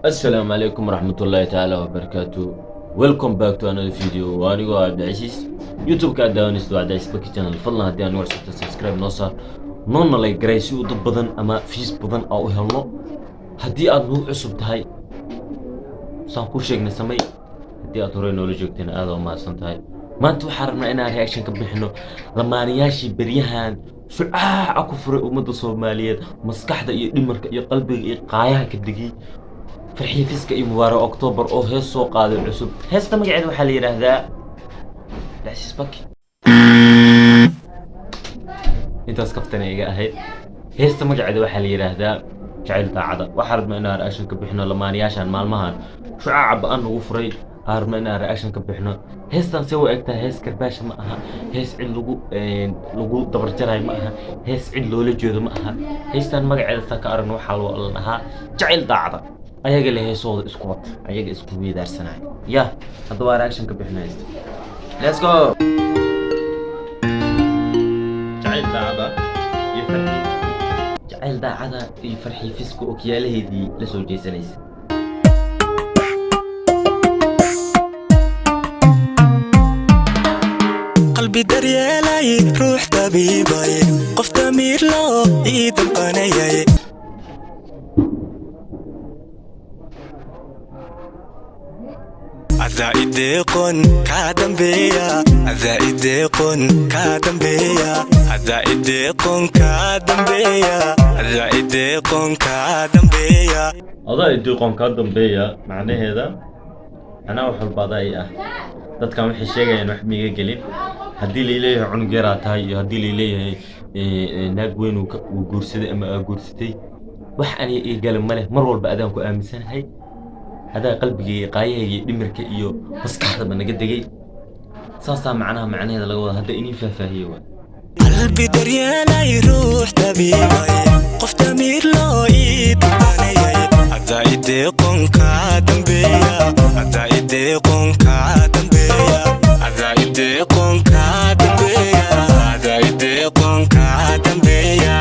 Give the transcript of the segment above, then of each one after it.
Assalaamu calaykum waraxmatullaahi tacaala wabarakaatu. Welcome back to another video. Waa anigoo Cabdicasiis. YouTube-ka aad daawanaysid waa Cabdicasiis Baki Channel. Fadlan haddii aan cusubta, subscribe noo saar, noona like garay si uu dad badan ama views badan oo u helno. Haddii aad nagu cusub tahay, saan ku sheegnay samay. Haddii aad horey noola joogtayna, aad u mahadsan tahay. Maanta waxaan rabnaa inaan reaction ka bixino lamaanayaashii beryahan shucaaca ku furay ummadda Soomaaliyeed, maskaxda iyo dhimarka iyo qalbiga iyo qaayaha ka degay, Farxiyo Fiska iyo Mubaarak October oo hees soo qaaday cusub. Heesta magaceeda waxaa la yidhaahdaa Cabdicasiis Baki. Intaas kaftana iga ahayd. Heesta magaceeda waxaa la yidhaahdaa Jacayl Daacada. Waxaa rabnaa inaan reaction ka bixino lamaanayaashan maalmahan shucaaca ba-an nagu furay. Aan rabnaa inaan reaction ka bixino heestan. See u egtahay? Hees karbaasha ma aha, hees cid lagu dabarjarayo ma aha, hees cid loola jeedo ma aha. Heestan magaceeda saa ka aragno waxaa la dhahaa Jacayl Daacada. Ayaga le heesooda isku wata, ayaga isku weydaarsanayo ya. Haddaba waa reaction ka bixino heesta. Let's go. Jacayl Daacada iyo Farxi, Jacayl Daacada iyo Farxi Fisko okiyaalaheedii la soo jeesanaysa. Qalbi daryeelay, ruux tabiibay, qof damiir loo ii damqanayay. Adaa ideeqon kaa dambeeya, adaa ideeqon kaa dambeeya, adaa ideeqon kaa dambeeya, adaa ideeqon kaa dambeeya. Adaa idiiqoon kaa dambeeya, macnaheeda anaa wax walba adaa i ah. Dadkan waxay sheegayaan wax miiga gelin. Haddii laileeyahay cunug yaraa tahay iyo haddii laileeyahay naag weyn uu guursaday ama aa guursatay, wax aniga ii gala ma leh. Mar walba adaan ku aaminsanahay, adaa qalbigayga, qaayahayga iyo dhimirka iyo maskaxdaba naga degay. Saasaa macnaha macnaheeda laga wada. Hadda inii faahfaahiye waay. Qalbi daryeelay, ruux tabiibay, qof damiir loo ii damqanayay, adaa ideeqon kaa dambeeya, adaa ideeqon kaa dambeeya, adaa ideeqon kaa dambeeya, adaa ideeqon kaa dambeeya.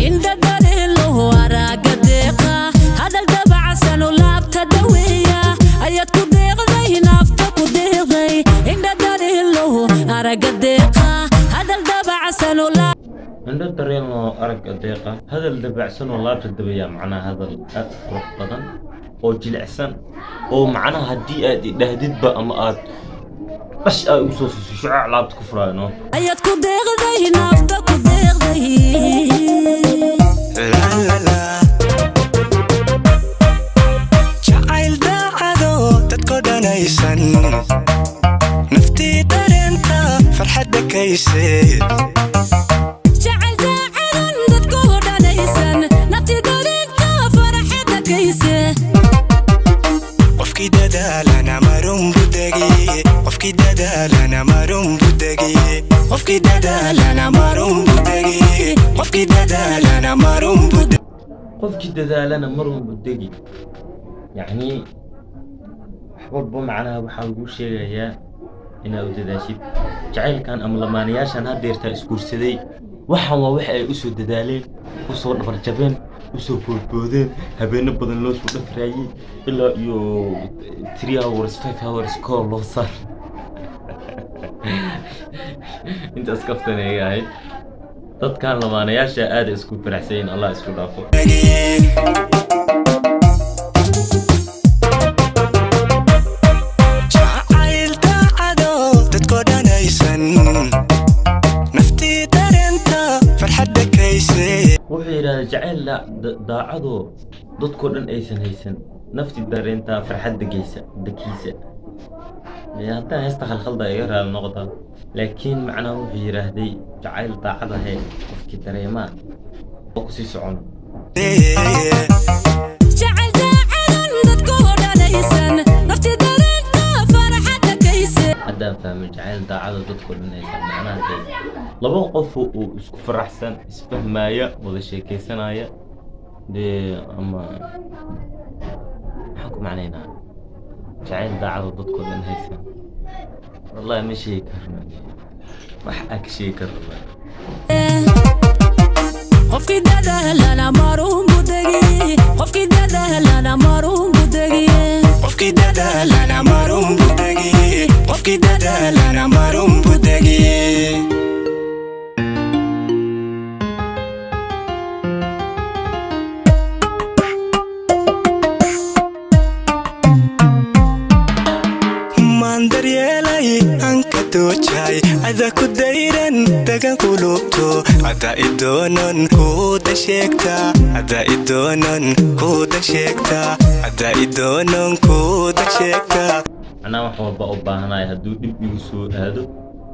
Indha dhaliiluhu araaga deeqa, hadal dabacsan u laabta daweeya, ayaad ku deeqday, naafta ku deeqday. Indha dhaliiluhu aragga deeqa, hadal dabacsan u Indho dareenoo aragga deeqa, hadal dabacsan oo laabta dabaya, macnaha hadal aad u qurux badan oo jilicsan oo macnaha haddii aad idhahdidba ama aad dhash aad ugu soo siiso, shucaac laabta ku furaayo no. Ayaad ku deeqday, naafta ku deeqday. La la la. Jacayl daacado dadko dhanaysan, naftii dareenta farxadda kayse. Jacayl daacadan dadku dhanaysan, nafti dareenta farxadda kayse. Qofkii dadaalana marun budegi, qofkii dadaalana marun budegi, qofkii dadaalana marun budegi, qofkii dadaalana marun budegi. Qofkii dadaalana mar walba degi. Yacni wax walba macnaha waxaa lagu sheegayaa inaad u dadaashid jacaylkan ama lamaanayaashan haddeertaa isguursaday. Waxaan waa waxa ay usoo dadaaleen, usoo dhabarjabeen, usoo boodboodeen, habeeno badan loo soo dhafraayey, ilaa iyo 3 hours, 5 hours call loo saar. Intaas kaftan ay ahayd. Dadkan lamaanayaasha aad isku faraxsan yihiin. Allah isku dhaafo. Jacayl daacado dadko dhanaysan, naftii dareenta farxadda kayse. Wuxuu yidhahdaa jacayl daacadoo dadkoo dhan aysan haysan, nafti dareentaa farxadda geysa dakiisa. Haddaan heesta khalkhalda iga raali noqda, laakiin macnaha wuxuu yidhaahday jacayl daacadahe qofkii dareemaa oo kusii socon. Jacayl daacadan dadku dhanaysan, nafti dareenta farxadda kayse. Haddaan fahmay, jacayl daacada dadkoo dhan haysan, macnaha dee laba qof oo isku faraxsan, isfahmaya, wada sheekeysanaya dee, ama maxaan ku macnaynaa jacayl daacada dadkoo dhan haysan? Wallahi ma sheegi karno, wax aa ka sheegi karno. Dagan kulubto hadda idoonon kuuda sheegta, hadda idoonon kuuda sheegta, hadda idoonon kuuda sheegta. Macnaha wax walba u baahanahay, hadduu dhib igu soo aado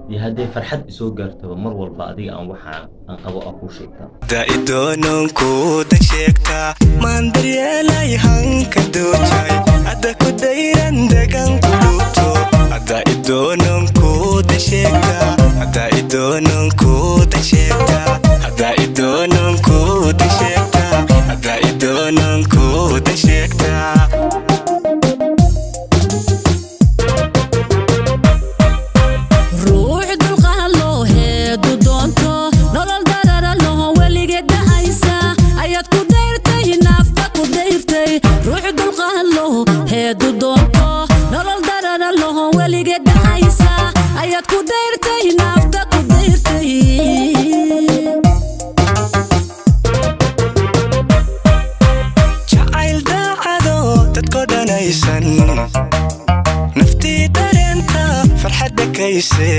iyo hadday farxad isoo gaartaba, mar walba adiga aan waxaa aan qabo aan kuu sheegtaa. Hadda idoonon kuuda sheegta, maan daryeelay hanka doojay, hadda ku dayran dagan kulubto, hadda idoonon kuuda sheegta, hadda idoonon kuuda sheegta, hadda idoonon kuuda sheegta, hadda idoonon kuuda sheegta. Ruux dulqaad loo heedu doonto, nolol darara loho weligeed da'aysa ayaad ku dayrtay, naafta ku dayrtay. Ruux dulqaad loo heedu doonto, nolol darara loho weligeed da'aysa ayaad ku dayrtay, naafta ku dayrtay. Jacayl daacado dadko dhanaysan, naftii dareenta farxadda kayse.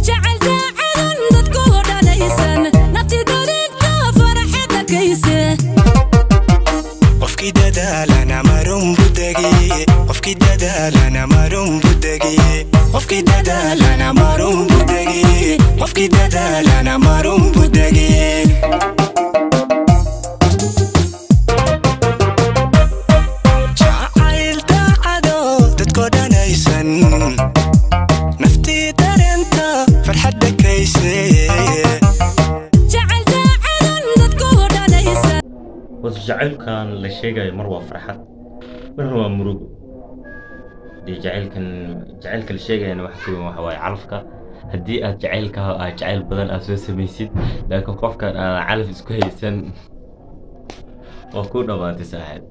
Jecel daacadan dadku dhanaysan, nafti dareenta farxadda kayse. Qofkii dadaalana marun budegi, qofkii dadaalana marun budegi, qofkii dadaalana marun budegi, qofkii dadaalana marun budegi. Jacayl daacado dadko dhanaysan, naftii dareenta farxadda kayse. Jecel daacadan dadku dhanaysan. Horta jacaylkan la sheegayo mar waa farxad, marna waa murugo. Dee jacaylkan, jacaylka la sheegayana wax ka weyn waxa waaye calafka. Haddii aad jacaylka aad jacayl badan aad soo samaysid, laakiin qofkan aan calaf isku haysan, waa ku dhamaatay, saaxiib.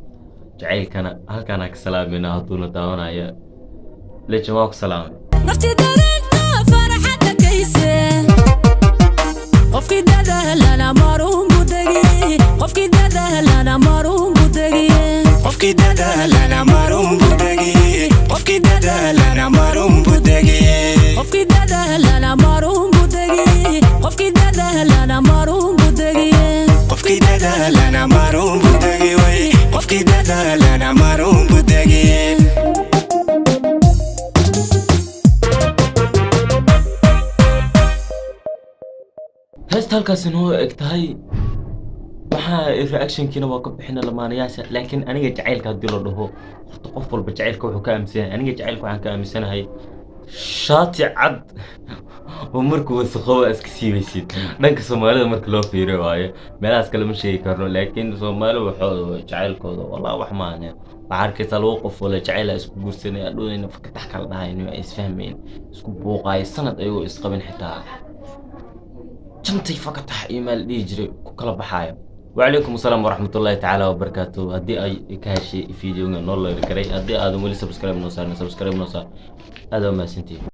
Jacaylkana halkaan ka salaamayna hadduuna daawanaya. Lejan, waa ku salaamay. Nafti dareenta farxadda kayse. Qofkii dadaalana marun budegi, qofkii dadaalana marun budegi. Qofkii dadaalana marun budegi, qofkii dadaalana marun budegi. Qofkii dadaalana marun budegi, qofkii dadaalana marun budegi. Qofkii dadaalana marun budegi way, qofkii dadaalana marun budegi. Heesta halkaasi noo eg tahay. Waxaa reactionkiina waa ka bixina lamaanayaasha, laakiin aniga jacaylka haddii la dhaho, horta qof walba jacaylka wuxuu ka aaminsan yahay. Aniga jacaylka waxaan ka aaminsanahay shaati cad oo markuu wasaqooba iska siibaysid. Dhanka Soomaalida marka loo fiiriyo waaye, meelahaas kale ma sheegi karno, laakiin Soomaali waxooda jacaylkooda wallah wax maahane. Waxaa arkaysaa laba qof oo la jacayl isku guursanay, adhoodayna fakatax kala dhahayno, ay isfahmayn, isku buuqaayo sanad ayagoo isqabin, xitaa jantay fakatax iyo maa la dhihi jiray ku kala baxaayo. Wacalaykum asalaam waraxmatullaahi tacaala wabarakaatu. Haddii ay ka heshay videoga, noo like garay. Haddii aadan weli subscribe noo saarin, subscribe noo saar. Aad waa mahadsantihiin.